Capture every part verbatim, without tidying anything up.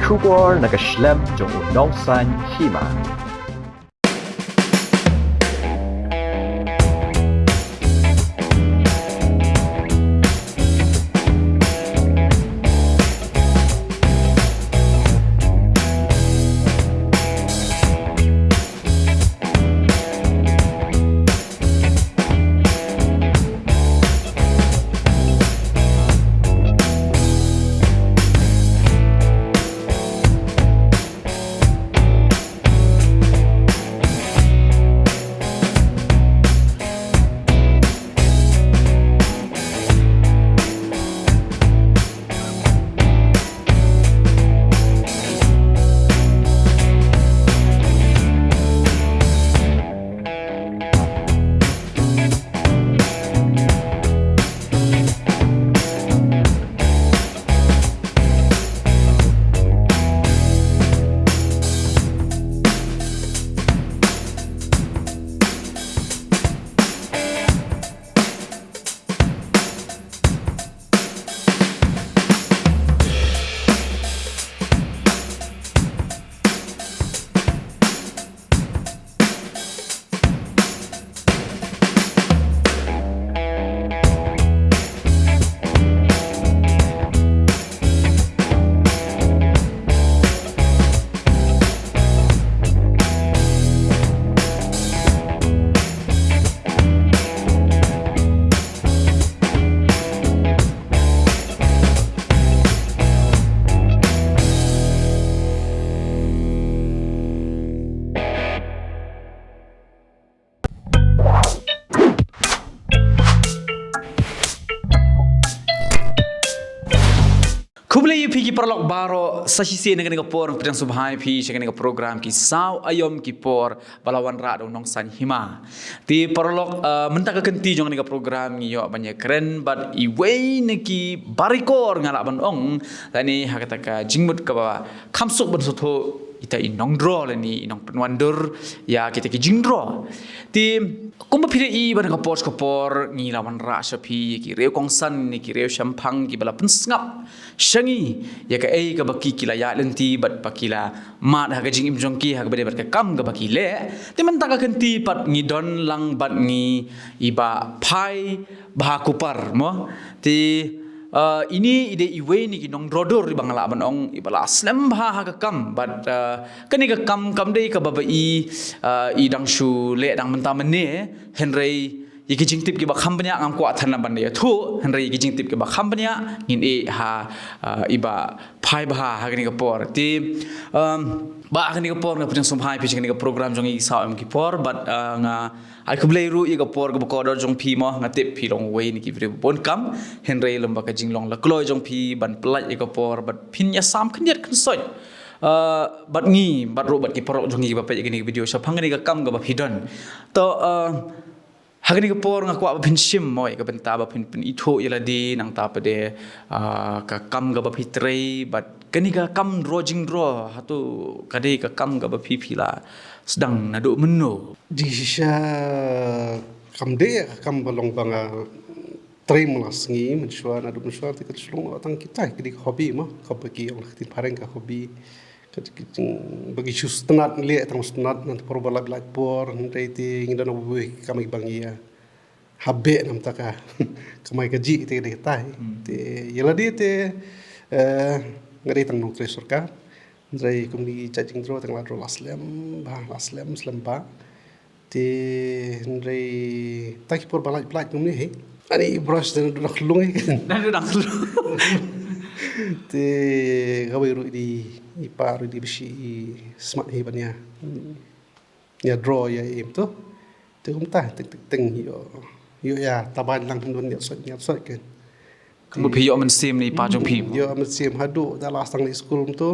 Khubor na ka shlem jong u Nongsaiñ Hima. Khublei ïa phi ki paralok baroh, sa shisien na kane ka por, pdiang sngewbha ïa phi sha kane ka program Ki Saw Aïom Ki Por, ba la wanrah da u Nongsaiñ Hima. Te paralok, ah, mynta ka kynti jong kane ka program ngi ïoh ban ïakren bad iwei na ki barikor, nga lah ban ong, lane ha kata ka jingmut kaba kham suk ban sngewthuh, ita i nongdro lane i nongpynwandur ïa kita ki jingdro. Te kumba phi da i ba na ka por sha ka por ngi la wanrah sha phi ïa ki riew kongsan ne ki riew shemphang kiba la pynsngap sha ngi ïa kaei kaba ki, ki la ïaid lynti bad ba ki la mad ha ka jingim jong ki ha kaba ïadei bad ka kam kaba ki leh. Te mynta ka kynti pat ngi don lang bad ngi i Bah Phaibha Kupar mo. Te, ah, ine i dei iwei na ki nongdro dur iba nga lah ban ong iba la slem bha ha ka kam bad, ah, kane ka kam kam dei kaba ba i, ah, i dang shu leh dang mynta mynne, hynrei ïa ki jingtip kiba kham bniah ngam kwah than ban ïathuh, hynrei ïa ki jingtip kiba kham bniah ngin ïeh ha, ah, i Bah Phaibha ha kane ka por. Te, um, Bah, ha kane ka por nga pdiang sngewbha ïa phi sha kane ka program jong ngi Ki Saw Aïom Ki Por bad, ah, nga ai khublei ruh ïa ka por kaba kordor jong phi mo, nga tip phi long uwei na ki briew ba bun kam, hynrei lem bad ka jinglong la kloi jong phi ban pyllait ïa ka por bad phin ïasam khyndiat khynsoit, ah, bad ngi bad ruh bad ki paralok jong ngi ba peit ïa kane ka video shaphang kane ka kam kaba phi don. To, ah, ha kane ka por nga kwah ba phin shim mo ïa ka bynta ba phin pynithuh ïa lade nangta pat de, ah, ka kam kaba phi trei bad kane ka kam dro jingdro, hato ka dei ka kam kaba phi, phi la sdang naduh mynno? Jingshisha kam dei ka kam ba long ba nga trei man la sngi, mynshuwa, naduh mynshuwa te ka shu long tang kita, ka dei ka hobby mo, kaba ki ong ha ka ktien phareng ka hobby. Ka, ka jing, ba ki shu sngewtynnat leh tang sngewtynnat, nangta por ba lait lait por, hynrei te ngi don na wei ka kam kiba ngi ïa ha beh namar ka kamai kajih te ka dei katai. Hmm. Te ïa lade te, eh, nga dei tang nongtrei sorkar. Hynrei kum ki jait jingdro tang la dro la slem bha, la slem, slem bha. Te hynrei ta ki por ba lait lait kumne hi. Ani brush te naduh dang khlung hi. Naduh dang khlung. Te kawei ruh i dei, i pa ruh i dei ba shi i smat hi ban ïa, ïa draw ïa im to. Te kumta teng teng teng ïoh, ïoh ïa taban lang hynrei ïa sot, ïa sot kan. Kumba phi ïoh mynsiem na i pa jong phi? Hmm, ïoh mynsiem haduh da la sdang leit skul kumto.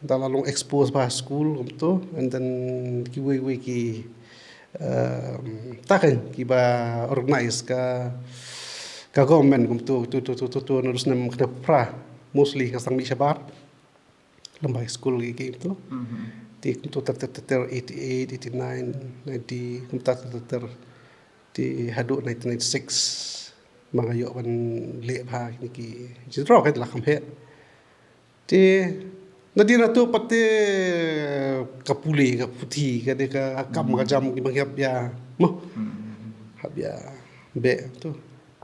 Da la long expose bha skul kumto. And then kiwei wei ki, um, ta kan kiba organize ka, ka government kumto, to, to, naduh snem khyndai phew phra. Mostly ka sdang mih shabar. Lem bad high school ki, ki kumto. Mhm. Te kumto ter ter ter ter, eighty eight, eighty nine, ninety, kumta ter ter ter. Te haduh nineteen ninety six ma nga ïoh ban leh bha kine ki jingdro, ka la kham heh. Te Na dien hato pat te ka pule, ka puthi, ka dei ka kam ka jam ki bang hap ïa, mo. Hap ïa beh tu.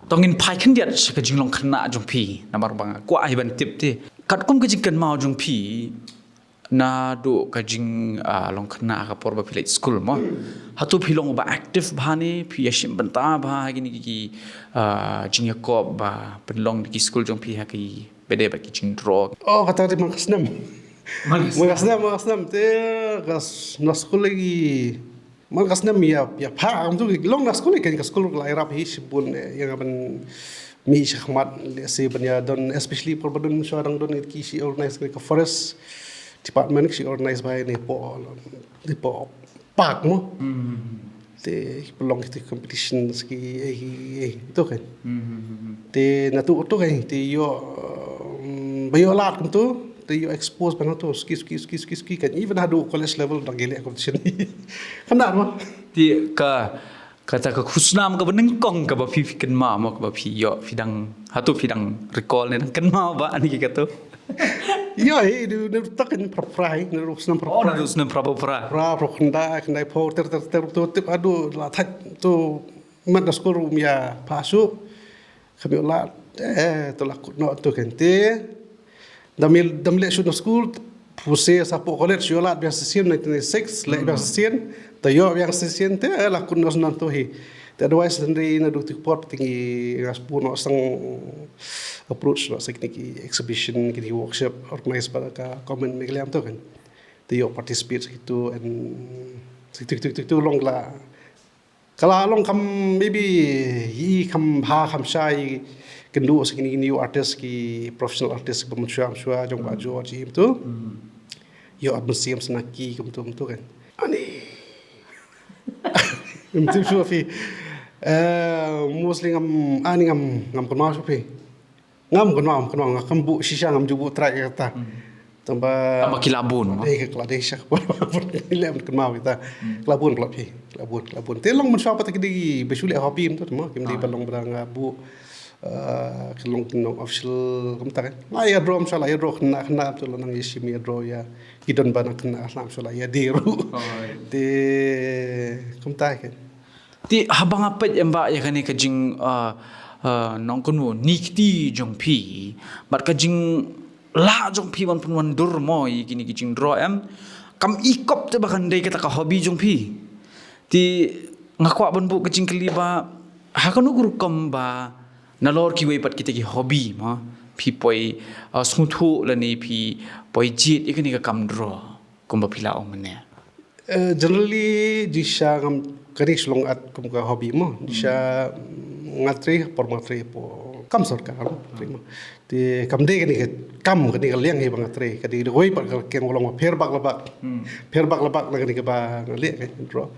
To ngin phai khyndiat sha ka jinglong khynnah jong phi, namar ba nga kwah hi ban tip te. Katkum ka jingkynmaw jong phi, naduh ka jing, ah, long khynnah ha ka por ba phi leit skul mo. Hato phi long ba active bha ne, phi ïashim bynta bha ha kine ki, ki, ah, jingïakop ba pynlong da ki skul jong phi ha ki bad ki jingdro. Oh, kata te man ka snem. Man ka snem, man ka snem te ka s-, na skul lagi. Man ka snem ïa, ïa pha, am tu long na skul kan ka skul la ïarap hi shibun, eh, ïa nga ban mih shakhmat, lehse ban ïa don, especially por ba don shuwa dang don ki shi organize ka forest department, shi organize by NEPO, NEPO park mo. Te pynlong kita competitions ki, eh, eh, tu kan. Te na tu tu kan, te ïoh, um, ba ïoh lad kumtu, te ïoh expose ban tu, ski, ski, ski, ski, ski kan. Even haduh college level dang ki leh competition. Kan dah mo. Te ka, kata ka khusnam kaba nyngkong kaba phi, phi kynmaw mo, kaba phi ïoh, phi dang, hato phi dang recall ne dang kynmaw ba ani ki kato. Ïoh, hi, du, du, tak kan pra pra, hi, du, snam pra pra. Oh, du, snam pra pra. Pra, pra khyndai, khyndai phew, ter, ter, ter, tu, tip haduh, la thait, tu, mat na skul rum ïa, pha shu. Kam ïoh lad, eh, to la kut noh tu kan te. Dam, dam leh shu na skul, puse sa pok college, ïoh lad biang shisien, nineteen ninety-six, leh biang shisien, to ïoh biang shisien te, eh, la kut noh snan tu hi. Te otherwise, hynrei naduh tu por, te ngi nga shu noh sang approach noh sa kine ki exhibition, kine ki workshop, organize by ka government Meghalaya tu kan. Te ïoh participate sa kitu and sa kitu, kitu, kitu, kitu long la. Ka la long kam maybe i kam bha kam shai kynduh sa kine ki new artist ki professional artist ba mynshuwa mynshuwa jong Bah George im tu. Ïoh at mynsiem sna ki kumtu kumtu kan. Ani. Im tu shuwa phi. Eh, mostly ngam, ani ngam, ngam kynmaw shuwa phi. Ngam kynmaw, ngam kynmaw, ngam kynmaw buh shisha, ngam ju buh trai kata. Tang ba. Tang ba ki la bun, mo? Eh, ka la dei shisha. Lem kynmaw kita. Ki la bun, ki la phi, ki la bun, ki la bun. Te long mynshuwa pat ki dei ba shu leh hobby mo, mo. Kim dei ba long ba nga buh, eh, ka long, long official kumta kan. La ïa draw mynshuwa, la ïa draw khynnah khynnah tu, la nang ïa shim ïa draw ïa ki don ba nang khynnah khynnah mynshuwa la ïa die ruh. Te kumta kan. Te haba nga peit em bah ïa kane ka jing, ah, ah, nongkynmaw ni kti jong phi bad ka jinglah jong phi ban pynwandur mo ïa kine ki jingdro em, kam i kop te ba kan dei kata ka hobby jong phi. Te nga kwah ban buh ka jingkylli ba ha kano ka rukom ba nalor kiwei pat kita ki hobby mo phi poi, ah, sngewthuh lane phi poi jied ïa kane ka kam dro kumba phi la ong mynne. Eh, generally, jingshisha ngam, kane shu long at kum ka hobby mo. Jingshisha, mm, nga trei, por nga trei, por kam sorkar mo, trei mo. Te kam dei kane ka kam, kane ka liang hi ba nga trei, ka dei kawei pat ka kiang ba long pher bak la bak. Pher bak la bak na kane kaba nga leh ka dro.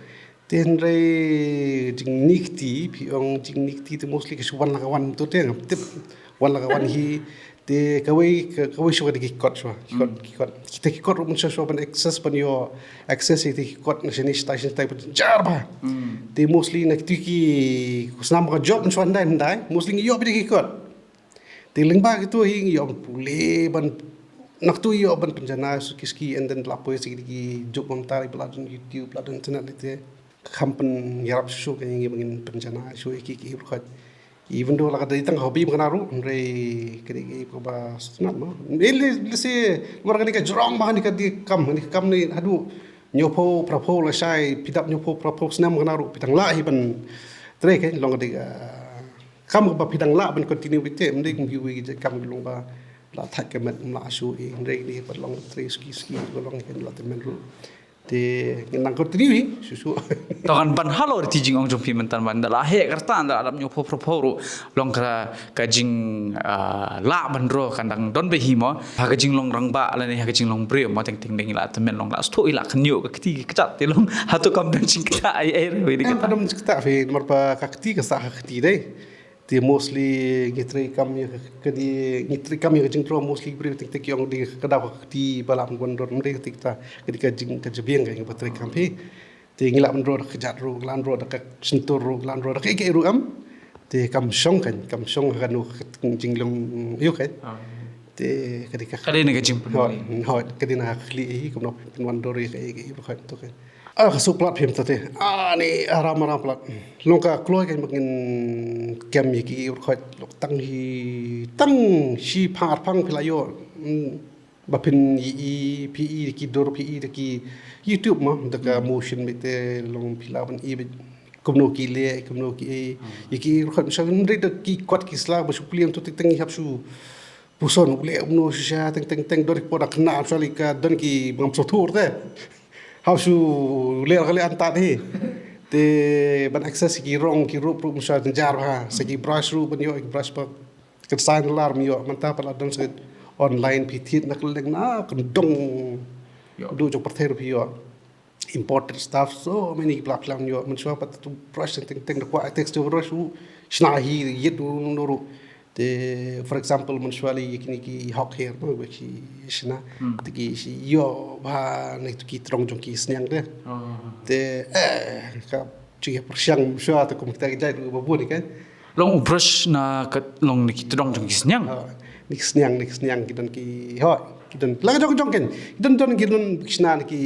Te hynrei jingnikti, phi ong jingnikti te mostly ka shu wan la ka wan tu te ngam tip. Wan la ka wan hi, te kawei, ka, kawei shuwa ka dei ki kot shuwa, ki kot, ki kot. Kita ki kot ruh mynshuwa shuwa ban access ban ïoh, access ïa kita ki kot na shane shatai shatai ban jar bha. Te mostly na kitu ki, snam ka job mynshuwa hyndai hyndai, mostly ngi ïoh beit ïa ki kot. Te lyngba kitu hi ngi ïoh ban pule, ban, na kitu ïoh ban pynjanai suki suki, and then la poi sa ki job bam tai, ba la don YouTube, la don internet lite. Kham pynïarap shuh shuh ka ngi ba ngin pynjanai shuh ïa ki, ki briew. Even though la ka dei tang hobby ba ka na ruh, hynrei ka dei ka ba sngewtynnat mo. Lehse namar kane ka jrong ba kane ka dei kam, kane ka kam ne haduh hynñiewphew phraphew lashai, phi dap hynñiewphew phraphew snem ba ka na ruh phi dang lah hi ban trei, ka long ka dei ka kam kaba phi dang lah ban continue beit te, ym dei kum kiwei ki kam ki long ba la thait ka met ym lah shuh, hynrei kane ba long trei suki suki ba long ka la tymmen ruh. Te ngin nang continue hi shuh shuh. To kan ban halor ïa ki jingong jong phi mynta ban da la heh ka rta, da la dap hynñiewphew phraphew ruh long ka, ka jing, ah, lah ban dro kan dang don beit hi mo. Ha ka jinglong rangbah lane ha ka jinglong briew mo, teng teng dei ngi la tymmen long la sdang ïa la khynñiuh ka kti ka kjat te long. Hato kam don jingktah ei ei re wei de. Em, kata kam don jingktah phi, namar ba ka kti ka sah ka kti dei. Te mostly ngi trei kam ïa ka, ka dei, ngi trei kam ïa ka jingdro mostly briew, te ki ong dei ka daw ka kti ba lah ban wan dor, ym dei ka kti kata, ka dei ka jing, ka jabieng ka ïa ba trei kam phi. Te ngi lah ban dro da ka kjat ruh, ngi lah ban dro da ka shyntur ruh, ngi lah ban dro da ka ïa ka ruh em. Te kam shong kan, kam shong ha kano ka jinglong ïa kan. Te ka dei ka, ka dei na ka jingpynlong. Hoi, hoi, ka dei na ka khlieh hi, kumno pynwandur ïa ka, ka, ka, ka, ka, ka. Ah, ka suk palat phim to te. Ah, ni, ah, ram, ram palat. Long ka kloi ka ba ngin kem ïa ki, ka, ka, long tang hi, tang shi phang ar phang phi la ïoh. Hmm. Ba phin ïohi, phi ïohi da ki dur, phi ïohi da ki YouTube mo, da ka motion beit te long phi lah ban ïohi beit kumno ki leh, kumno ki, ïa ki ruh khat, sha hynrei da ki kot ki sla ba shu plie to teng teng hap shu puson u leh kumno shisha teng teng teng, don ki por da khynnah sha li ka don ki bym sngewthuh te. Hap shu leh ka leh antad hi. Te ban access ki rong ki rup rup sha jynjar bha, sa ki brush rup ban ïoh ki brush ba Ka design lar mi ïoh, mynta pat la don sa online phi thied na kylleng na kyndong. Ïoh. Duh jong pyrthei ruh phi ïoh. Imported stuff, so many ki bla plang ïoh. Mynshuwa pat tu brush teng teng da kwah texture brush u shna hi ïit u nuru. Te, for example, mynshuwa li kini ki hawk hair mo, ba ki shna. Hmm. Te ki shi ïoh bha na tu ki trong jong ki sniang te. Oh. Te, eh, ka Ju ïa pyrshang mynshuwa te kum kita ki jait ruh ba bun kan. Long u brush na ka long na ki tdong jong ki sniang. Ha, na ki sniang, na ki sniang ki don ki, ha, ki don la jong jong kan. Ki don don ki don ki shna na ki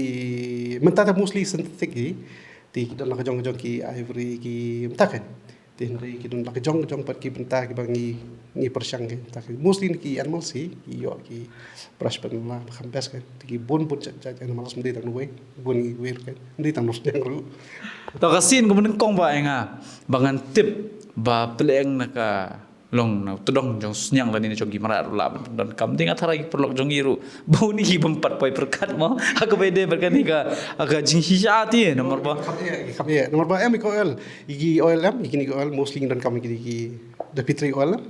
mynta te mostly synthetic ki. Te ki don la jong jong ki ivory ki mynta kan. Te hynrei ki don la jong jong pat ki mynta ki ba ngi ngi pyrshang ki. Mynta ki mostly na ki animals hi, ki ïoh ki brush pat la ba kham best kan. Te ki bun bun jait jait animals mynta tang wei. Bun ngi wei kan. Mynta tang sniang ruh. To ka sien ka nyngkong ba ïa nga ba ngan tip ba pyrshang na ka long na tdong jong sniang lane na jong ki mrad ruh lah ban pyndonkam. Te nga tharai ki paralok jong ngi ruh ba une hi bym pat poi pyrkhat mo. Ha kaba ïadei bad kane ka, ha ka jingshisha te namar ba. Kham ïa, kham ïa. Namar ba em ki oil. Ïa ki oil em, ïa kine ki oil mostly ngi donkam ïa kine ki da phi trei oil em.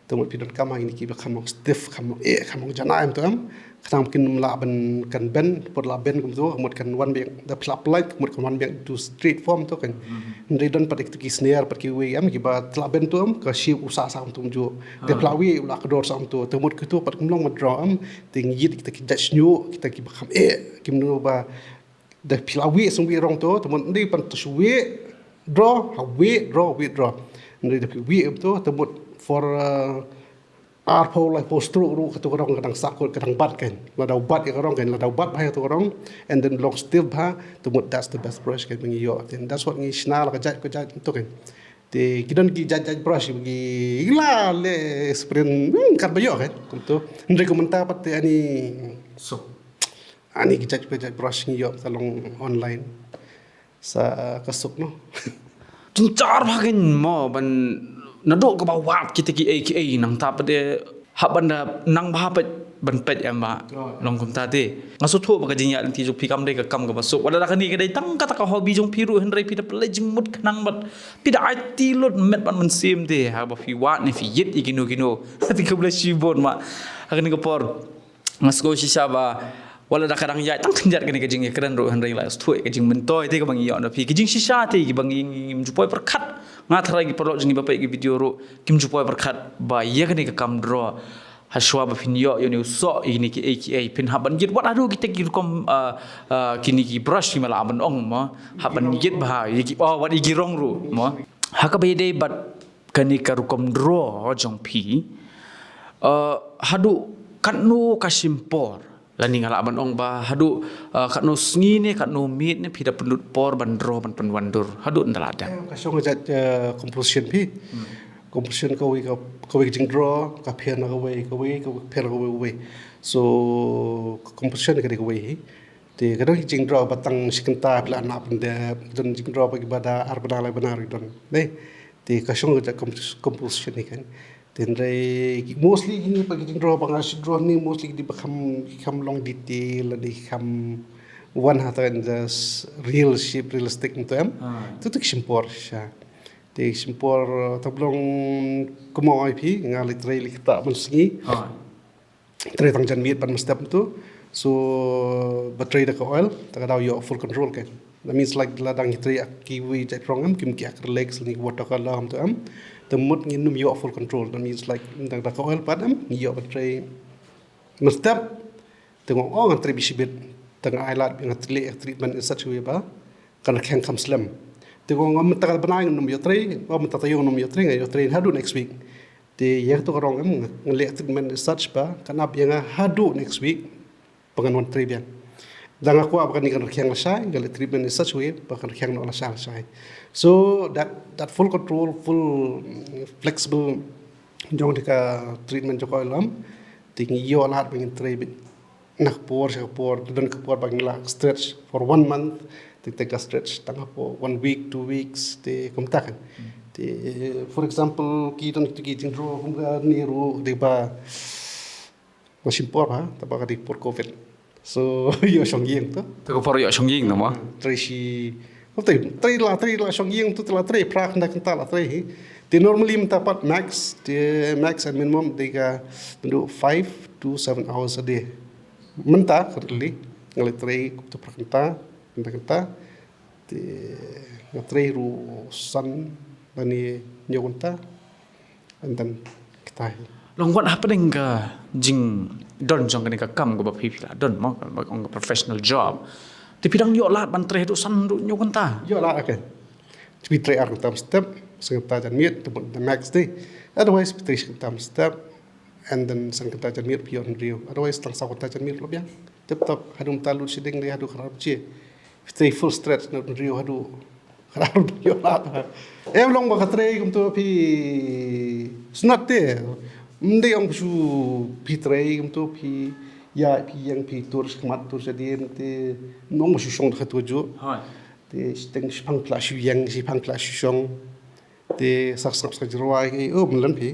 Te mut phi donkam ha kine ki ba kham long stiff, kham long eh, kham long jana em to em. Khnang kin ym lah ban kan bend, put lah bend kumto, mut kan wan biang da phi lah pynlait, mut kan wan biang to straight form to kan. Mhm. Hynrei don pat ïa kito ki snare pat kiwei em, kiba lah bend to em, ka shape u sah sah kumto kumjuh. Da phi lah wieh u lah kdor sah kumto, te mut kito pat kim long ban draw em, te ngi ïit kita ki jait shñiuh, kita kiba kham eh, kim no ba Da phi la wieh sngewbha rong to, te mut ndei pan to shu wieh, draw, ha wieh, draw, wieh, draw. Ndei da phi wieh em to, te mut for, uh, arphew laiphew stroke ruh kato ka rong ka dang sah kut, ka dang bat kan. Lada u bat ïa ka rong kan, lada u bat bha ïa kato ka rong, and then long stiff bha, te mut that's the best brush kan ba ngi ïoh. Then that's what ngi shna la ka jait ka jait to kan. Te ki don ki jait jait brush ba ngi la leh experiment, hmm, kat ba ïoh kan. Kumto. Ndei kumta pat te ani. So. Ani ki jait, ki jait brush ngi ïoh ta long online. Sa ka suk no. Jynjar bha kein mo ban naduh kaba wad kita kiei kiei nangta pat de hap ban da nang bha peit ban peit em ba. Oh. Long kumta te. Nga sngewthuh ba ka jingïaid lynti jong phi kam dei ka kam kaba suk. Wat la da kane ka dei tang kata ka hobby jong phi ruh hynrei phi da pynleit jingmut khnang bad phi da aiti lut met bad mynsiem te haba phi wad ne phi ïit ïa kino kino. Te khublei shibun ma. Ha kane ka por. Nga sngew shisha ba wat la da ka dang ïaid tang khyndiat kane ka jingïakren ruh hynrei la sngewthuh ka jingmyntoi te kaba ngi ïoh na phi ka jingshisha te kiba ngi ngim ju poi pyrkhat. Nga tharai ki paralok jong ngi ba peit ki video ruh kim ju poi pyrkhat ba ïa kane ka kam draw. Hashwa ba phin ïoh ïa une u soh ïa kine kiei kiei phin hap ban ïit wat haduh kita ki rukom, ah, ah, kine ki brush kiba la ban ong mo. Hap ban ïit bha ïa ki, oh, wat ïa ki rong ruh mo. Ha kaba ïadei bad kane ka rukom draw jong phi, eh, haduh katno ka shim por lane nga lah ban ong ba haduh, eh, katno sngi ne katno miet ne phi da pynlut por ban draw ban pynwandur haduh ynda la dep. Eh, ka shong ka jait, eh, composition phi. Hmm. Composition kawei ka, kawei ka jingdraw ka pher na kawei, kawei ka pher na kawei, kawei. So ka composition ka dei kawei hi. Te ka don ki jingdraw ba tang shi kynta phi la nang pyndep, ki don jingdraw ba kiba da ar bnai lai bnai ruh ki don. Dei. Te ka shong ka jait compos-, composition hi kan. Te hynrei ki mostly kine ba ki jingdraw ba nga shu draw ni mostly ki dei ba kham, kham long detail, dei kham wan ha ta kan just real shape, realistic to em. Ah. Tu tu ki shim por sha. Te ki shim por, ta long kumno ai phi, nga leit trei leit kata mynsngi. Ah. Trei tang jan miet ban mynstep tu. So ba trei da ka oil, ta ka daw ïoh full control kan. That means like la dang trei ak kiwei jait rong em, kim ki acrylics ne watercolor em tu em. Te mut ngin ym ïoh full control. That means like da, da ka oil pat em, ngi ïoh ba trei mynstep. Te ngong ong ngan trei bishibit. Te nga ai lad nga trei treatment in such a way ba kan kheng kham slem. Te ngong mynta ka bnai ngam ïoh trei, ngong mynta taïew ngam ïoh trei, nga ïoh trei haduh next week. Te ïa kato ka rong em, nga leh treatment as such ba kan ap ïa nga haduh next week ba ngan wan trei biang. Da nga kwah ba kane kan rkhiang lashai, nga leh treatment in such way ba kan rkhiang noh lashai, lashai. So that, that full control, full, mm, flexible jong kane ka treatment jong ka oil lamp, te ngi ïoh lad ba ngin trei beit na ka por sha ka por, te don ka por ba ngi la stretch for one month, te, te ka stretch tang hapoh one week, two weeks, te kumta kan. Te, for example, ki don ki jingdraw kum kane ruh, dei ba nga shim por ha, te ba ka dei por covid. So ïoh shong ïing to. Te ka por ïoh shong ïing to mo? Trei shi, trei, trei la, trei la shong ïing to, te la trei phra kynta, kynta la trei hi. Te normally mynta pat max, te max and minimum dei ka, mynta five to seven hours a day. Mynta currently nga la trei kumta phra kynta, kynta, kynta. Te nga trei ruh san lane hynñiew kynta. And then kita hi. Long wat hapdeng ka jingdon jong kane ka kam kaba phi, phi la don mo, kaba ong ka professional job, te phi dang ïoh lad ban trei haduh san, haduh hynñiew kynta? Ïoh lad, okay. Phi trei ar kynta mynstep, san kynta janmiet, te bun the max day. Otherwise phi trei san kynta mynstep, and then san kynta janmiet phi ïoh hynriew. Otherwise tang saw kynta janmiet la biang. Tip top, haduh mynta lut shadien dei haduh khatar baje. Phi trei full stretch na hynriew haduh khatar baje ïoh lad. Em, long ba ka trei kumto phi snat te. Ym dei ong ba shu phi trei kumto phi ïa phi ïeng phi tur shakhmat tur shadien te, ym ong ba shu shong da kato juh. Hooid. Te shiteng shiphang phi la shu ïeng, shiphang phi la shu shong. Te sngap sngap sngap jingrwai ki, oh, mynlen phi.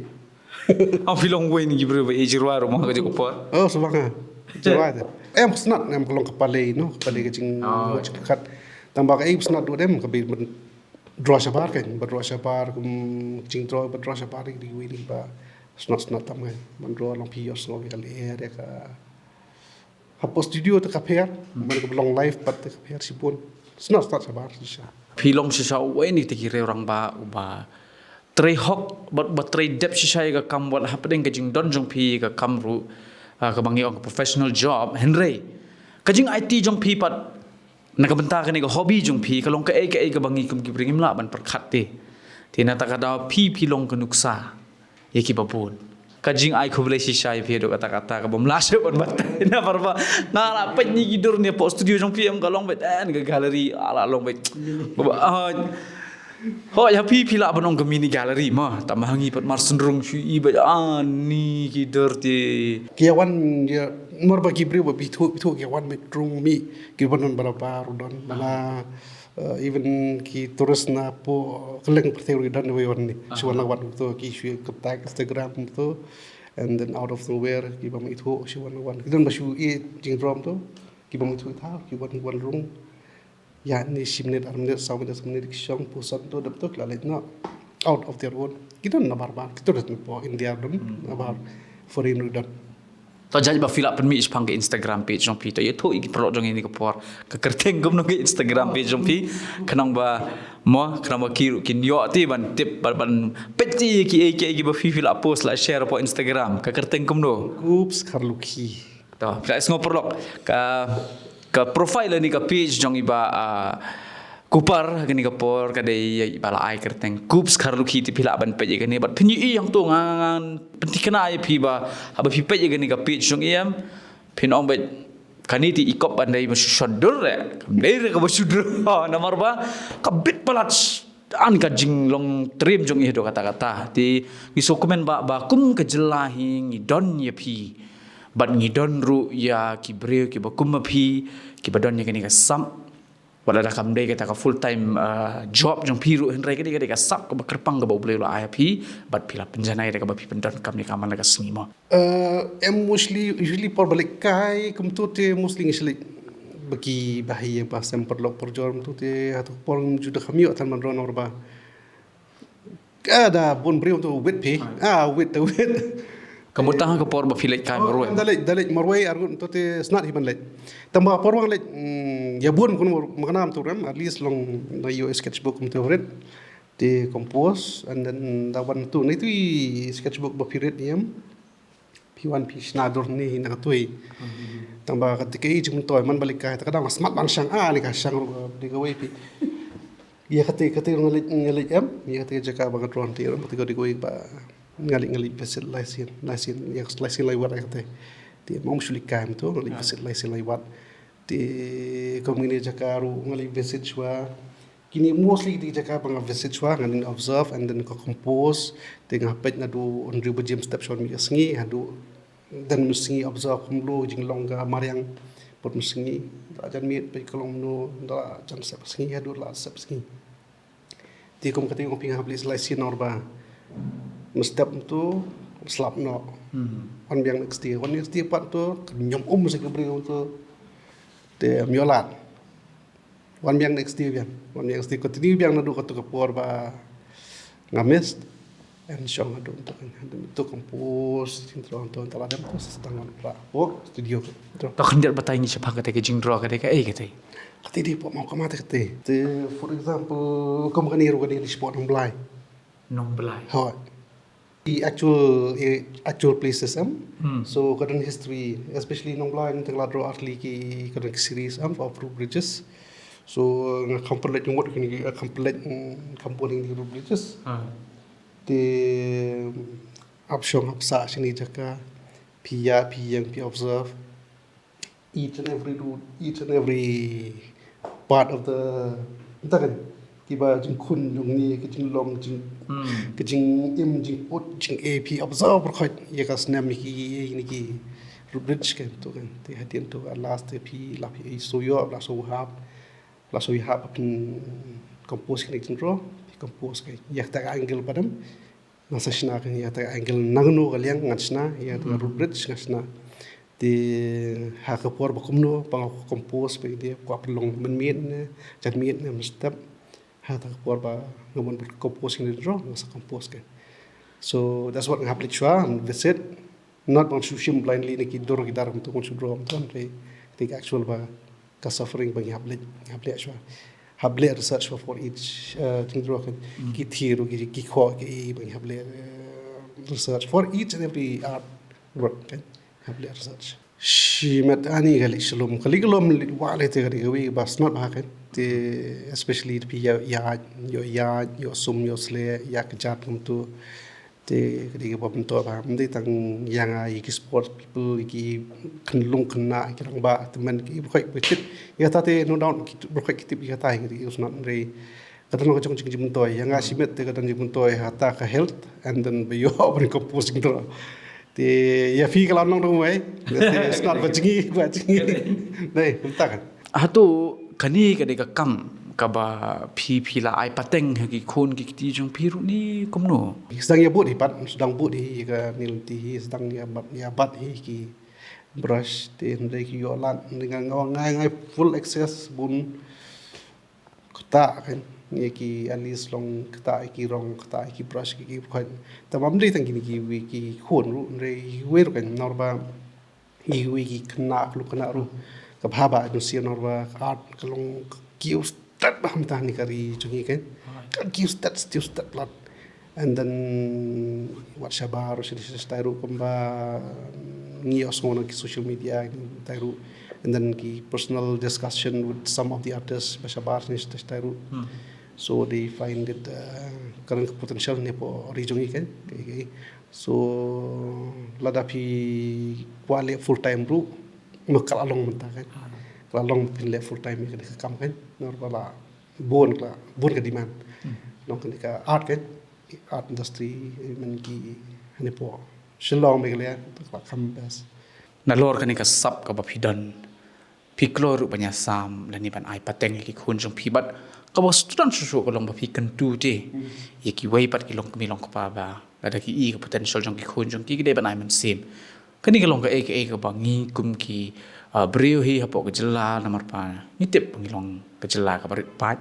Ong phi long uwei na ki briew ba ïeit jingrwai ruh mo ha kajuh ka por? Oh, sngewbha nga. Jingrwai te. Em, ka snat, em, ka long ka palei, no, ka palei ka jing, ah, jingpyrkhat. Tang ba kaei ba snat duh dem, kaba ban draw shabar kan, ba draw shabar, kum jingdraw ba draw shabar ki dei uwei na kiba snat snat tam kan. Ban draw long phi ïohsngew ïa ka lyer, ïa ka Hapoh studio te ka pher, man ka ba long live pat te ka pher shibun. Snat snat shabar shisha. Phi long shisha uwei na kita ki riew rangbah uba trei hok bad uba trei dep shisha ïa ka kam wat hapdeng ka jingdon jong phi ïa ka kam ruh, ah, kaba ngi ong ka professional job. Hynrei ka jingaiti jong phi pat na ka bynta kane ka hobby jong phi ka long kaei kaei kaba ngi kum ki briew ngim lah ban pyrkhat te. Te na kata ka daw phi, phi long ka nuksa ïa kiba bun. Ka jingai khublei shisha ïa phi haduh katta katta, kaba ym lah shuh ban batai namar ba nga la peit na ki dur ne hapoh studio jong phi em, ka long beit, eh, ka gallery, ah, la long beit. Ba, ah, hooid, ha phi phi lah ban ong ka mini gallery mo, tangba ha ngi pat mar synrung shu i beit, ah, na ki dur te. Ki ïa wan ïa, namar ba ki briew ba phi ithuh, phi ithuh ki ïa wan beit rung mih, ki ban don ba la bar don ba la Uh, even ki tourist na poh kylleng pyrthei ruh ki don wei wan ni. Shu wan la wan kumto, ki shu contact Instagram kumto. And then out of nowhere ki bym ithuh shu wan la wan. Ki don ba shu ïeit jingdrom to. Ki bym ithuh ita, ki wan, wan rung. Ïa ni shi minit, ar minit, saw minit, saw minit ki shong, pyrshang to, dep to ki la leit noh. Out of their own. Ki don na bar bar, ki tourist na poh India don, na bar foreign ruh don. To jait ba phi lah pynmih shaphang ka Instagram page jong phi. To ïathuh ïa ki paralok jong ngi kane ka por, ka kyrteng kumno ka Instagram page jong phi, khnang ba mo, khnang ba ki ruh kin ïoh te ban tip, ban, ban peit te ïa kiei kiei kiba phi, phi lah post, lah share hapoh Instagram. Ka kyrteng kumno? Kups Kharlukhi. To phi lah sngew paralok, ka, ka profile ne ka page jong i Bah, ah, Kupar ha kane ka por ka dei ïa i ba la ai kyrteng Kups Kharlukhi, te phi lah ban peit ïa kane bad phin ïohi hangto. Nga, nga, ngan pynthikna ïa phi ba haba phi peit ïa kane ka page jong i em, phin ong beit kane te i kop ban dei ba shu shon dur re, kam dei re kaba shu dur. Ha, namar ba ka bit palat, an ka jinglong triem jong i haduh katta katta. Te ngi sngewkmen ba, ba kum ka jylla hi ngi don ïa phi bad ngi don ruh ïa ki briew kiba kum ma phi kiba don ïa kane ka sap. Wat la da kam dei kata ka full time, uh, job jong phi ruh, hynrei ka dei, ka dei ka sap kaba kyrpang kaba U Blei u la ai ha phi, bad phi la pynjanai da kaba phi pyndonkam ïa ka man la ka sngi mo. Uh, em, mostly, usually por ba leit kai kumto te mostly ngi sa leit ba ki bahaïing bahasem, paralok parajor kumto te hato por ngim ju da kham ïoh than ban rung namar ba ka da bun briew to wit phi. Ah, wit, da wit. Ka mut tang ha ka por ba phi leit kai marwei. Da leit, da leit marwei arngut to te snat hi ban leit. Tang ba por ba nga leit, mm, ïa bun kumno ma nga nam tu rem, at least long na ïoh sketchbook kumto rit. Te compose, and then da wan tu na itu i sketchbook ba phi rit ïa em. Phi wan phi shna dur ne hi na ka tui. Tang ba ka te ka i jingmyntoi man ba leit kai, te ka dang smat ban shang, ah, leit ka shang ruh, dei kawei phi. Ïa kata, kata ruh nga leit, nga leit em, ïa kata ka jaka ba nga draw te ruh, kata ka dei kawei ba Nga leit, nga leit visit lai sien, lai sien, ïa, lai sien lai wat ïa kata. Te ma ym shu leit kai mo to, nga leit visit lai sien lai wat. Te kum kine ki jaka ruh nga leit visit shuwa. Kine mostly ki jaka ba nga visit shuwa, ngan observe and then nga compose. Te nga peit naduh hynriew baje mynstep shuwa mih ka sngi, haduh dang mynsngi, observe kumno jinglong ka mariang. Bad mynsngi, la jan miet peit ka long kumno, la jan sep sngi, haduh la sep sngi. Te kum kata nga phi nga hap leit lai sien namar ba mynstep mo to slap noh. Wan biang next day, wan next day pat to, ka ñiom um sa ka briew to. Te ym ïoh lad. Wan biang next day biang, wan biang next day, continue biang naduh kato ka por ba nga miss. And shong haduh to, haduh to compose, jingthrang to, te la dep to sa sdang wan phla hapoh studio to. To khyndiat batai ngi shaphang kata ka jingdraw kata ka, eh, kata. Kata dei pok mau kamata kata. Te, for example, kum kane ruh ka dei shapoh Nongblai. Nongblai. Hooid. The actual, eh, actual places em. So ka don history, especially Nongblai, nga teng la draw ar tylli ki, ka don ki series em of root bridges. So nga kham pynleit jingmut kine ki, eh, kham pynleit, mm, kham bun ki root bridges. Te ap shong ap sah shane jaka, phi ïa, phi ïeng, phi observe each and every root, each and every part of the, mynta kan, kiba jingkhun jong ngi, ka jinglong, jing, ka jingim, jingput, jingeh, phi observe baroh khoit ïa ka snem, ïa ki, ïa kine ki root bridge kan, to kan. Te hadien to at last te phi la, phi shu ïoh, la shu hap, la shu hap, phin compose kine ki jingdraw, phi compose ka ïa kata ka angle pat em. Nga sa shna ka ïa kata ka angle, nangno ka liang ngan shna, ïa kata ka root bridge ngan shna. Te ha ka por ba kumno ba nga compose, ba ine kwah pynlong mynmiet ne janmiet ne mynstep. Ha kata ka por ba nga mut ban compose kine ki jingdraw, nga sa compose ka. So that's what nga hap leit shuwa, visit. Not ban shu shim blindly na ki dur ki dar kumto, ban shu draw kumto, hynrei ka actual ba ka suffering ba ngi hap leit, ngi hap leit shuwa. Hap leit research for, for each, uh, jingdraw kan. Ki thir ruh ki, ki khoh ki, ba ngi hap leit, uh, research for each and every art work kan. Hap leit research. Shimet ani ka leit shlem, ka leit ka lom, leit wah leit te ka dei kawei ba sngewbha kan. Te especially phi ïa, ïa, ïoh ïa, ïoh sum, ïoh sleh, ïa kjat kumto. Te ka dei kaba myntoi ba ym dei tang ïa nga, ïa ki sports people, ïa ki khynnah khynnah, ïa ki rangbah, te men ki baroh khoit ki tip ïa kata te, no doubt ki baroh khoit ki tip ïa kata, ïa ki usnat, hynrei ka don ka jong jingmyntoi ïa nga. Shimet te ka don jingmyntoi ha kata ka health, and then ba ïoh ban compose jingdraw. Te ïa phi ka la long dang wei, te usnat ba jngi, ba jngi. Dei mynta kan. Hato kane ka dei ka kam kaba phi, phi la ai pateng ha ki khun ki kti jong phi ruh ne kumno? Sdang ïa bud hi pat, sdang bud hi ka nil ti hi, sdang ïa bat, ïa bat hi ki brush, te hynrei ki ïoh lad, hynrei nga, nga, nga, nga full access bun kata kan, ïa ki, at least long kata ïa ki rong, kata ïa ki brush, ki, ki kan. Te ym dei tang kine kiwei ki khun ruh, hynrei kiwei ruh kan, namar ba kiwei ki khynnah, ki khynnah ruh, ka bha ba, you see, namar ba art ka long kiew stet bha mynta ha kane ka ri jong ngi kan. Ka kiew stet, kiew stet palat. And then wat shabar ruh shane shatai ruh kumba ngi ïohsngew na ki social media shatai ruh. And then ki personal discussion with some of the artists ba shabar shane shatai ruh. So they find it, uh, ka don ka potential ne hapoh ri jong ngi kan. Okay, okay. So lada phi kwah leh full time ruh, ma ka la long mynta kan. Ka la long phin leh full time ïa kane ka kam kan. Namar ba la bun ka, bun ka demand. Long kane ka art kan, art industry, I mean ki, hane hapoh Shillong, Meghalaya, ka la kham best. Nalor kane ka sap kaba phi don, phi kloi ruh ban ïasam lane ban ai pateng ïa ki khun jong phi bad kaba sdang shuh shuh ka long ba phi kyntu te ïa kiwei pat ki longkmie longkpa ba lada ki i ka potential jong ki khun jong ki, ki dei ban ai mynsiem. Kane ka long kaei kaei kaba ngi kum ki, ah, briew hi hapoh ka jylla, namar ba ngi tip ba ngi long ka jylla kaba rit paid.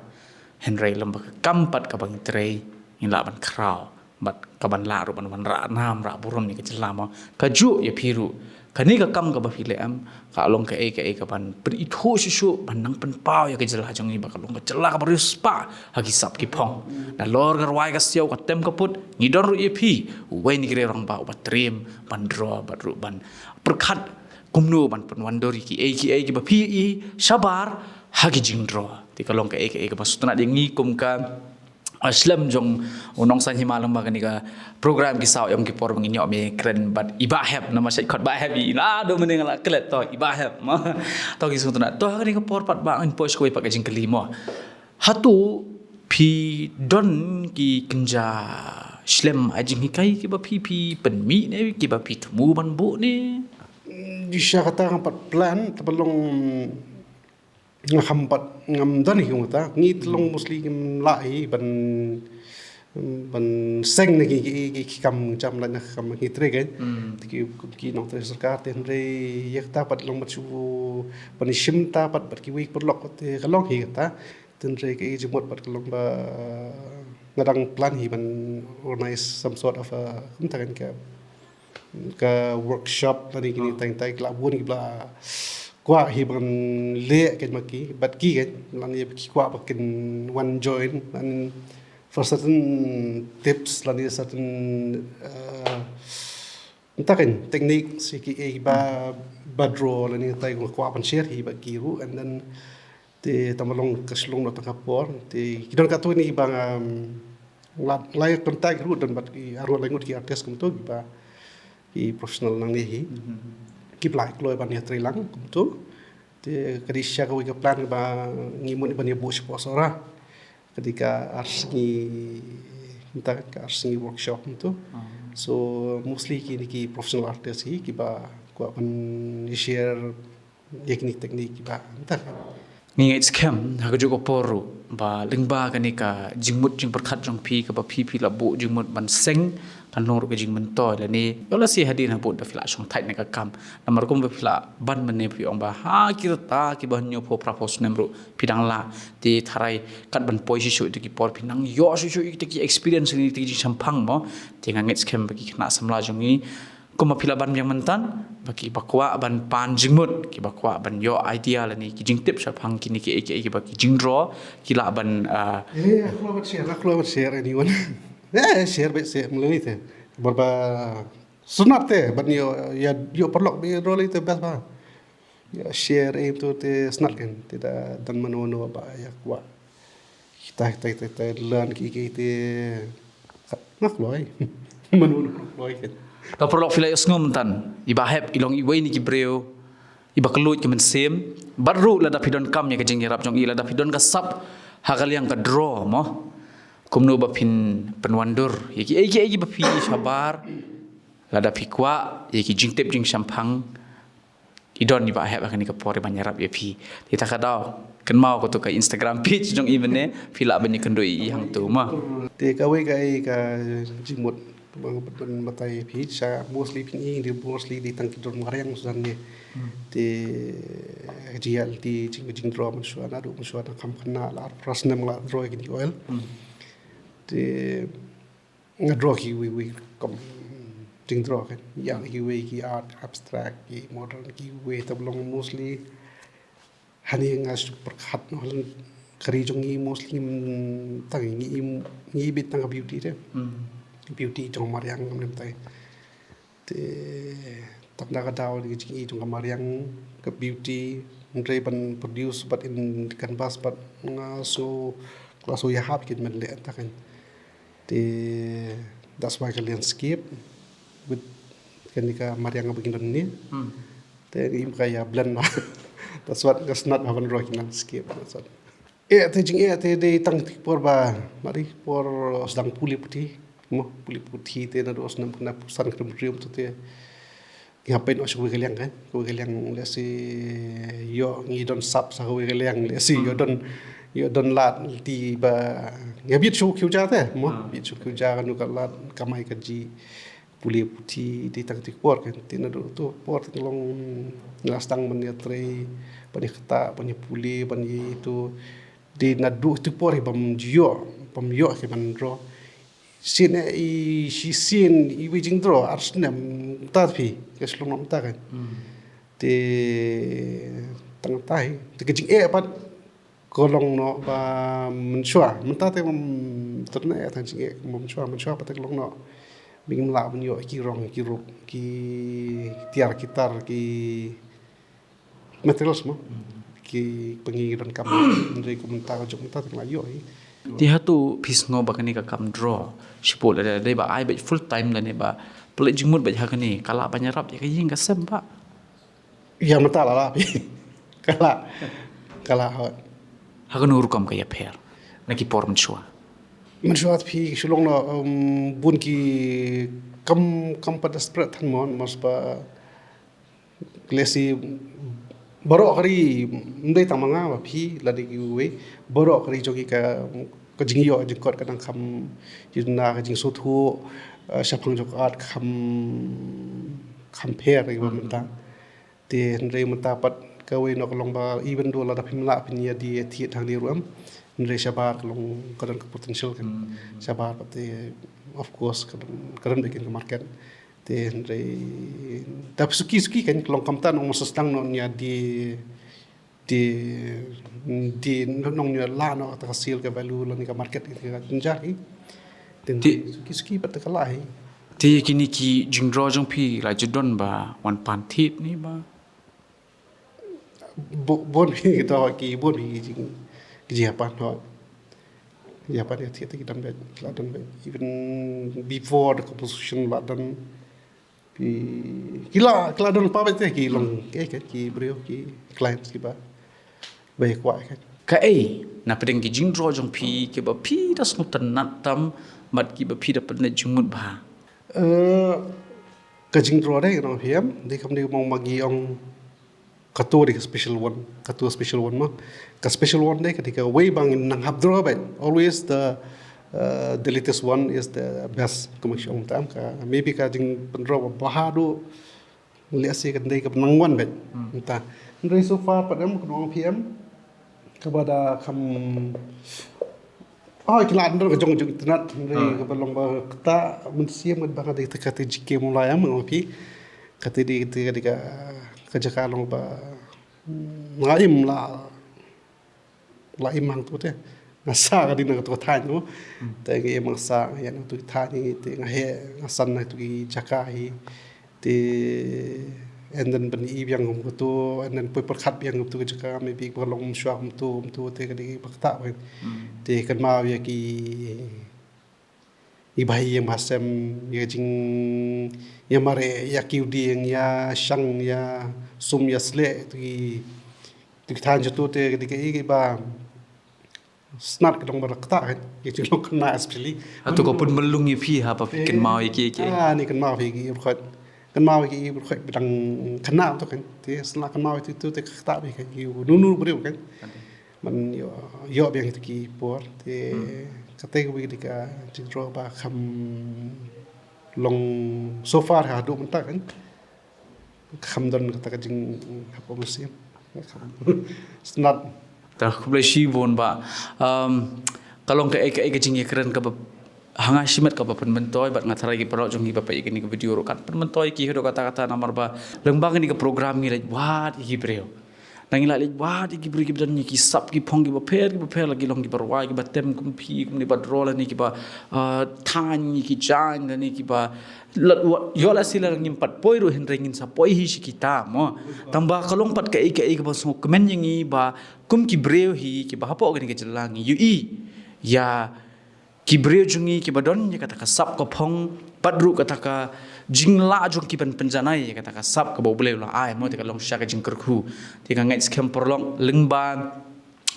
Hynrei lem bad ka kam pat kaba ngi trei, ngi lah ban khraw bad kaban lah ruh ban wanrah nam rah burom ïa ka jylla mo. Kajuh ïa phi ruh, kane ka kam kaba phi leh em, ka long kaei kaei kaban pynithuh shuh shuh, ban nang pynpaw ïa ka jylla jong ngi ba ka long ka jylla kaba riewspah ha ki sap ki phong. Nalor ka rwai ka siaw, ka tem ka put, ngi don ruh ïa phi, uwei na ki riew rangbah uba triem ban draw bad ruh ban pyrkhat kumno ban pynwandur ïa kiei kiei kiba phi i shabar ha ki jingdraw. Te ka long kaei kaei kaba sngewtynnat ïa ngi kum ka A shlem jong u nongsaiñ hima lyngba kane ka program ki saw ïa ki por ba ngin ïoh me kren bad i Bah Hep, namar shet khot Bah Hep i la do mane nga la klet to i Bah Hep. Ma to ki sngewtynnat to ha kane ka por pat ba ngin poi sha kawei pat ka jingkylli mo. Hato phi don ki kynja shlem ai jinghikai kiba phi phi pynmih ne kiba phi thmu ban buh ne? Di sha kata nga pat plan te ba long nga kham pat ngam don hi kumta ngi te long mostly ngim lah hi ban ban seng na ki ki ki kam jam la na kam ngi tre gen ki ki nongtrei sorkar te hynrei ïa kata pat long pat shu ban shim ta pat bad kiwei ki paralok te ka long hi kata te hynrei ka jingmut pat ka long ba nga dang plan hi ban organize some sort of a kumta kan ka ka workshop lane kine tang tai ki la bun ki ba la kwah hi ban leh kan ma ki bad ki kan lane ki kwah ba kin wan join lane for certain tips lane certain uh, nta kan techniques ki eh, ba ba draw lane tai ko kwah ban share hi ba ki ruh and then te tang ba long ka shlong noh tang ka por te ki don katto kine ki ba nga la la contact ruh don bad ki arngut laingut ki artist kumto ki ba ki professional nangne hi ki ba la kloi ban ïatreilang kumto te ka dei shisha kawei ka plan ba ngi mut ban ïa buh shapoh Sohra ka dei ka ar sngi mynta ka ar sngi workshop kumto so mostly kine ki professional artist hi ki ba kwah ban share ïa kine ki technique kiba mynta. Ngi ngeit skhem ha kajuh ka por ruh ba lyngba kane ka jingmut jingpyrkhat jong phi kaba phi phi la buh jingmut ban seng kan long ruh ka jingmyntoi lane ïoh lashai hadien habud ba phi la shong thait na ka kam namar kumba phi la ban mynne phi ong ba ha ki rta kiba hynñiew phew phra phew snem ruh phi dang lah te tharai kat ban poi shisha ïa ki por phi nang ïoh shisha ïa ki experience ïa ki jingshemphang mo te nga ngeit skhem ba ki khynnah samla jong ngi Kumba phi la ban biang mynta ba ki ba kwah ban pan jingmut ki ba kwah ban ïoh idea lane ki jingtip shaphang kine ki ki ki ba ki jingdro ki la ban. Eh, aku lawan share, aku lawan share anyone. Eh, share bet share mlei te. Barba sunat te ban ïoh ïoh paralok bi dro lei te best ba. Ïa share em tu te snat kan te da dan mano no ba ïa kwah. Kita kita kita lan ki ki te nak loi. Mano no loi kan. Ta paralok phi la ïohsngew mynta i Bah Hep i long iwei na ki briew i ba kylluid ki mynsiem bad ruh lada phi don kam ïa ka jingïarap jong i lada phi don ka sap ha ka liang ka draw mo. Kumno ba phin pynwandur ïa ki ei ki ei ki ba phi shabar lada phi kwah ïa ki jingtip jingshemphang I don i Bah Hep ha kane ka por i ban ïarap ïa phi. Te ta ka daw kynmaw kato ka Instagram page jong i mynne phi lah ban ïakynduh ïa i hangto ma. Te kawei ka i ka jingmut ba nga pat ban batai ïa phi sha mostly phi i dei mostly dei tang ki drone mariang sudan ne. Te ka jingïaid lynti jing jingdro mynshuwa naduh mynshuwa na kham khynnah la arphew snem la dro ïa kine ki oil. Te Nga draw kiwei wei kum jingdraw kan ïa kiwei ki art abstract ki modern kiwei ta long mostly hani nga shu pyrkhat noh lan kari jong ngi mostly tang ngi ngi bit tang beauty te beauty jong mariang ngam nem tai te tang da ka daw ni jing i jong mariang ka beauty ndrei ban produce but in canvas but nga so kla so ya hap kin men le ta kan Te that's why ka landscape with kani ka mariang ba kin don ni. Te im ka ya blend ba. That's what ka snat ba ban roi landscape. That's what. Eh te jing eh te dei tang ti por ba. Mari por sdang puli puti. Mo puli puti te na dos nam kena pusan kena berium tu te. Ngi hap peit noh sha kawei ka liang kan, kawei ka liang lehse ïoh ngi don sap sha kawei ka liang lehse ïoh don ïoh don lad lynti ba ngi hap bit shu khiew ja te mo bit shu khiew ja kano ka lad kamai ka jingpule puthi dei tang tu por kan te naduh tu por te long ngi la sdang ban ïatrei ban ïakata ban ïapule ban ïa itu dei naduh tu por hi bym ïoh bym ïoh ki ban draw Sien eh i shisien i wi jingdro ar snem ta phi ka shlong nam ta kan. Te tang ta hi te ka jing eh pat ko long no ba mynshwa mynta te mam terne eh tang jing eh mam shwa mynshwa pat te long no bing la ban yo ki rong ki rup ki tiar ki tar ki materials mo ki pengi don kam ndri ko mynta ka jong mynta te la yo hi. Te hato phi sngew ba kane ka kam draw shipor lada dei ba ai beit full time lane ba pynleit jingmut beit ha kane ka lah ban ïarap ïa ka ïing ka sem ba? Ïa mynta la la phi. Ka la ka la hot. Ha kano rukom ka ïapher na ki por mynshuwa? Mynshuwa phi shu long na um, bun ki kam kam pat desperate than mon mas ba lesi baroh kari mdei tang manga ba phi la dei ki wei baroh kari jong ki ka ka jingïoh jingkot ka dang kham jingna ka jingsuthu shaphang jong ka art kham kham pher ri ba mynta. Te hynrei mynta pat kawei noh ka long ba even though lada phim lah phin ïa die thied hangne ruh em hynrei shabar ka long ka don ka potential kan shabar pat te of course ka don ka don beit ka market te hynrei da suki suki kan ka long kam tan ong sdang noh ïa die die die nong ïa la noh ta ka sale ka value lane ka market ka jinjar hi te suki suki pat ka la hi. Te kine ki jingdraw jong phi la ju don ba wan pan thied ne ba? Bun phi kita ki bun phi ki jing ki jing pan ho. Ïa pan ïa thied ki dang beit la dang beit even before the composition la dang phi ki la ki la dang pa beit ki long ki ki briew ki clients ki ba. Ba ïa kwah ka. Kaei na pdeng ki jingdraw jong phi kiba phi da sngewtynnat tam bad kiba phi da pynleit jingmut bha? Ka jingdraw dei ka nongpyem dei kam dei mong ma ki ong kato dei ka special one kato special one ma ka special one dei ka dei kawei ba ngin nang hap draw beit always the the latest one is the best kumba ki ong tam ka maybe ka jingpyndraw ba bha duh. Lehse kan dei ka nang wan beit mynta. Hynrei so far pat em ka nong phi em kaba da kham oh ki la don ka jong jong internet hynrei kaba long ba kata mynsiem ba ka dei ka te jike mo la em nong phi. Kata dei ka dei ka jaka long ba nga im la la im hangtu te nga sa ka ding na katu ka thaiñ mo. Te nga im nga sa ïa nangtu ki thaiñ te nga heh nga san nangtu ki jaka hi. Te and then ban i biang kum katu and then poi pyrkhat biang kum tu ki jaka maybe ba long shuwa kum tu kum tu te ka dei ba kata ba. Te kynmaw ïa ki i ba ïa ba sem ïa jing ïa mare ïa kiu dieng ïa shang ïa sum ïa sleh tu ki tu ki thaiñ jatu te ka dei ka i ba snat ka dong ba rakta kan ïa jing long kena especially. Atu ko pun melung ïa phi ha ba phi kynmaw ïa ki ïa ki. Ah ni kynmaw ïa ki ïa ki kynmaw ïa ki ïa ki ba dang kena tu kan te snat kynmaw ïa tu te kata ba kan ïa nunu briew kan. Man ïoh ïoh biang ïa ki por te kata ka wi ka jingdraw ba kham long so far ha dum ta kan. Kham don kata ka jing hapoh mynsiem. Snat. Ta khublei shibun ba ka long kaei kaei ka jingïakren kaba ha nga shimet kaba pynmyntoi bad nga tharai ki paralok jong ngi ba peit ïa kane ka video ruh kan pynmyntoi ki haduh katta katta namar ba lyngba kane ka program ngi leit wad ïa ki briew. Nang ïa la leit wad ïa ki briew kiba don ïa ki sap ki phong kiba pher kiba pher la ki long kiba rwai kiba tem kum phi kum ni ba draw lane kiba thaiñ ïa ki jaiñ lane kiba ïoh la sila ngim pat poi ruh hynrei ngin sa poi hi shi kita mo. Tang ba ka long pat kaei kaei kaba sngewkmen ïa ngi ba kum ki briew hi kiba hapoh kane ka jylla ngi ïohi ïa ki briew jong ngi kiba don ïa kata ka sap ka phong pat ruh kata ka jinglah jong ki ban pynjanai ïa kata ka sap kaba U Blei u la ai mo te ka long sha ka jingkyrkhu. Te nga ngeit skhem paralok lyngba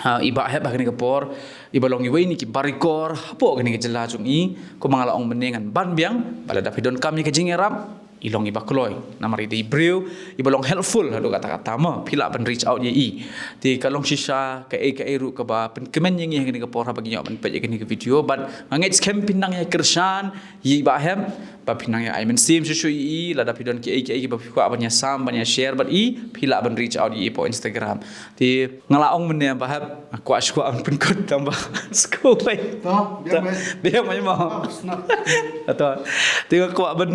ha i Bah Hep ha kane ka por i ba long iwei na ki barikor hapoh kane ka jylla jong i. Kumba nga la ong mynne ngan ban biang ba lada phi donkam ïa ka jingïarap i long i ba kloi namar i dei i briew i ba long helpful haduh katta katta mo phi lah ban reach out ïa i. Te ka long shisha kaei kaei ruh kaba pynkmen ïa ngi ha kane ka por haba ngi ïoh ban peit ïa kane ka video bad nga ngeit skhem phin nang ïa kyrshan ïa i Bah Hep ba phin nang ïa ai mynsiem shuh shuh ïa i lada phi don kiei kiei kiba phi kwah ban ïa sam ban ïa share bad i phi lah ban reach out ïa i hapoh Instagram. Te nga la ong mynne Bah Hep nga kwah shuh kwah ban pynkut tang ba sku bai. To biang bai. Biang bai mo. To te nga kwah ban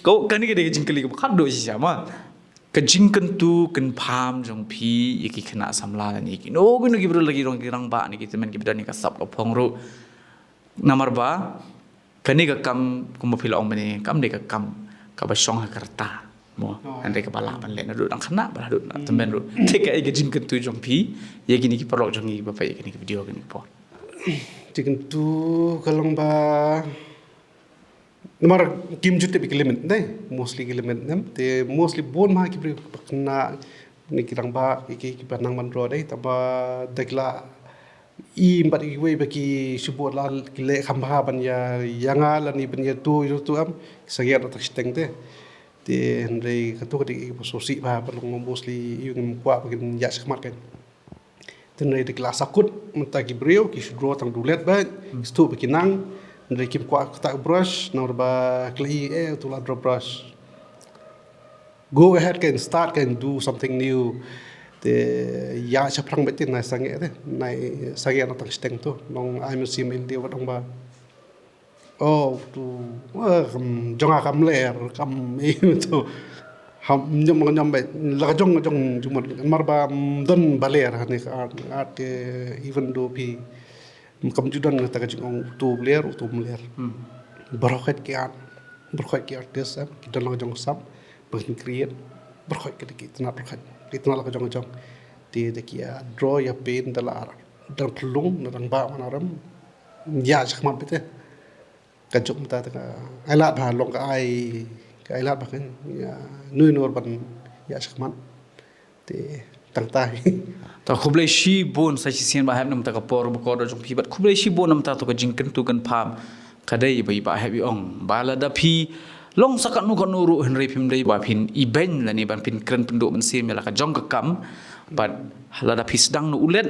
ko kane ka dei ka jingkylli kaba khadduh shisha ma. Ka jingkyntu kynpham jong phi ïa ki khynnah samla ne ki no ki no ki briew la ki rong ki rangbah ne ki tymmen kiba don ïa ka sap ka phong ruh. Namar ba kane ka kam kumba phi la ong mynne kam dei ka kam kaba shong ha ka rta mo. Hynrei kaba lah ban leh naduh dang khynnah bad haduh tymmen ruh. Te kaei ka jingkyntu jong phi ïa kine ki paralok jong ngi ba peit ïa kane ka video kane ka por? Jingkyntu ka long ba namar kim ju tip ki limit ne, mostly ki limit ne, te mostly bun ma ki briew ba khynnah ne ki rangbah ki, ki, ki ba nang ban draw de, tangba da ki la i bad kiwei ba ki shu bud la ki leh kham bha ban ïa, ïa nga lane ban ïa tu, ïa tu am, sa ïa na tak shiteng te. Te hynrei katu ka dei ka ba sngewsih bha ba long mostly ïa ngim kwah ba kin ïa shakmat kan. Te hynrei da ki la sakut mynta ki briew ki shu draw tang dulet ba ki shu ba ki nang. Hynrei kim kwah kata ka brush namar ba ki la i eh tu la draw brush. Go ahead kan, start kan, do something new. Te ïa shaphrang ba te nai sangeh te, nai sangeh na tang shiteng tu. Nong ai mynsiem in dei wat ong ba, oh tu, eh, kam jong nga kam ler, kam i tu. Ham nyom nyom ba la ka jong jong jumut mar ba, mm, don ba ler ha ne ka art, art ke, even though phi kam ju don kata ka jingong uto u ler, uto um ler. Baroh khoit ki art, baroh khoit ki artist, eh, ki don la ka jong ka sap ba kin create. Baroh khoit ki, ki tnat, baroh khoit ki tnat la ka jong ka jong. Te da ki ïa draw, ïa paint da la ar, dang pynlong na dang ba wan aram. Ïa shakmat beit te. Ka juk mynta te ka ai lad bha, long ka ai, ka ai lad bha kan. Ïa nui nur ban ïa shakmat. Te tang tai. Ta khublei shibun sa shisien Bah Hep na mynta ka por ba kordor jong phi bad khublei shibun na mynta tu ka jingkyntu kynpham. Ka dei ba i Bah Hep i ong ba lada phi long sa katno katno ruh hynrei phim dei ba phin ibeiñ lane ban phin kren pynduh mynsiem ïa la ka jong ka kam. Bad lada phi sdang na u let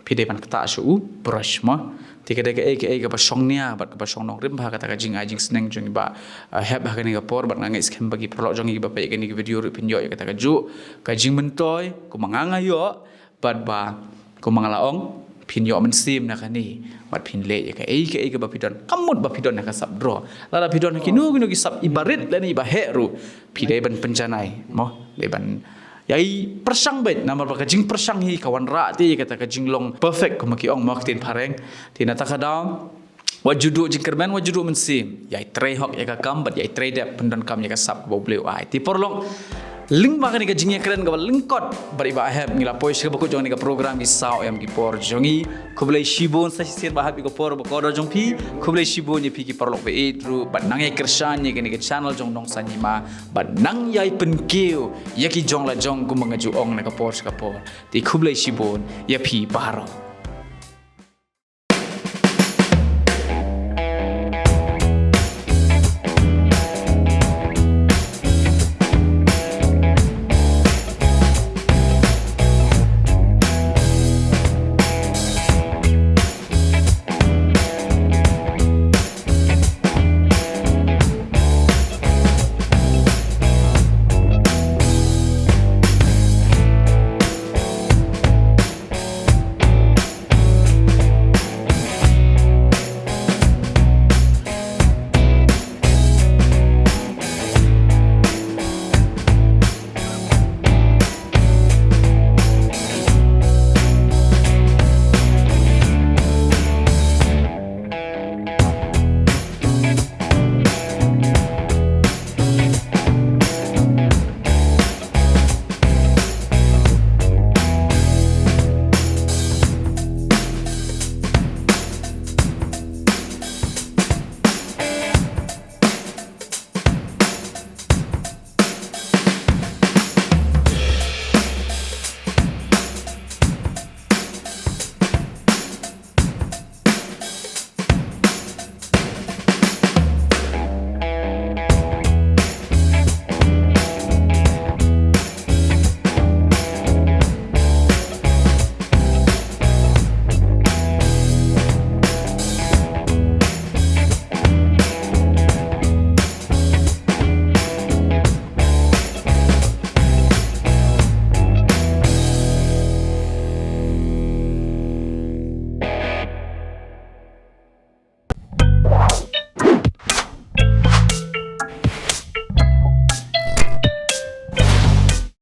phi dei ban ktah sha u brush mo. Te ka dei kaei kaei kaba shong nia bad kaba shong nongrim bha kata ka jingai jingsneng jong i Bah, eh, Hep ha kane ka por bad nga ngeit skhem ba ki paralok jong ngi kiba peit kane ka video ruh phin ïoh ïa kata ka juh ka jingmyntoi kumba nga nga ïoh bad ba kumba nga la ong phin ïoh mynsiem na kane bad phin leh ïa kaei kaei kaba phi don. Ka mut ba phi don ïa ka sap draw. Lada phi don kino kino ki sap iba rit lane iba heh ruh phi dei ban pynjanai mo, dei ban ïai pyrshang beit namar ba ka jingpyrshang hi ka wanrah te ïa kata ka jinglong perfect kumba ki ong mo ha ktien phareng. Te na kata ka daw wat ju duh jingkyrmen, wat ju duh mynsiem, ïai trei hok ïa ka kam bad ïai trei dep pyndonkam ïa ka sap kaba U Blei u ai. Te paralok, lyngba kane ka jingïakren kaba lyngkot bad i Bah Hep ngi la poi sha kaba kut jong kane ka program Ki Saw Em Ki Por jong ngi. Khublei shibun sa shisien Bah Hep ïa ka por ba kordor jong phi. Khublei shibun ïa phi ki paralok ba ïeit ruh bad nang ïai kyrshan ïa kane ka channel jong Nongsaiñ Hima bad nang ïai pynkiew ïa ki jong la jong kumba nga ju ong na ka por sha ka por. Te khublei shibun ïa phi baroh.